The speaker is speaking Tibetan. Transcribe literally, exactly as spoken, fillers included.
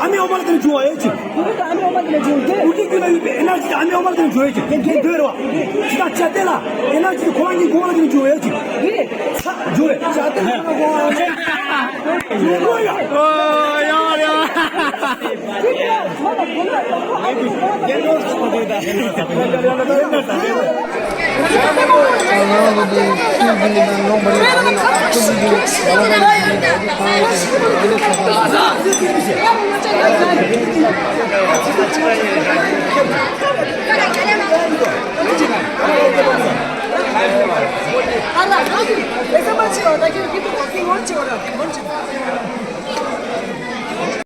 ཨ་མའི་འོ་མ་ལ་དེ་ནས་བྱུང་བ་ཡོད་ཅིག་ཨ་མའི་འོ་མ་ལ་དེ་ནས་བྱུང་བ་ཡོད་ཅིག་བུ་གུ་ཀུན་ལ་ཡོད་པའི་ཨེ་ནར་ཇི་དེ་ཨ་མའི་འོ་མ་ལ་དེ་ནས་བྱུང་བ་ཡོད་ཅིག་དེ་འདོད་རེད་བ། ཅི་ད་ཅ་དེ་ལ་ཨེ་ནར་ཇི་དེ་ཁོ་རང་གི་མགོ་ལ་དེ་ནས་བྱུང་བ་ཡོད་ཅིག་ཚ་བྱུང་བས། ཅ་དེ་ལ་ཁོ་རང་གི་མགོ་ལ་ཡོད་ཅིག་ཨོ་ཡ་ཡ།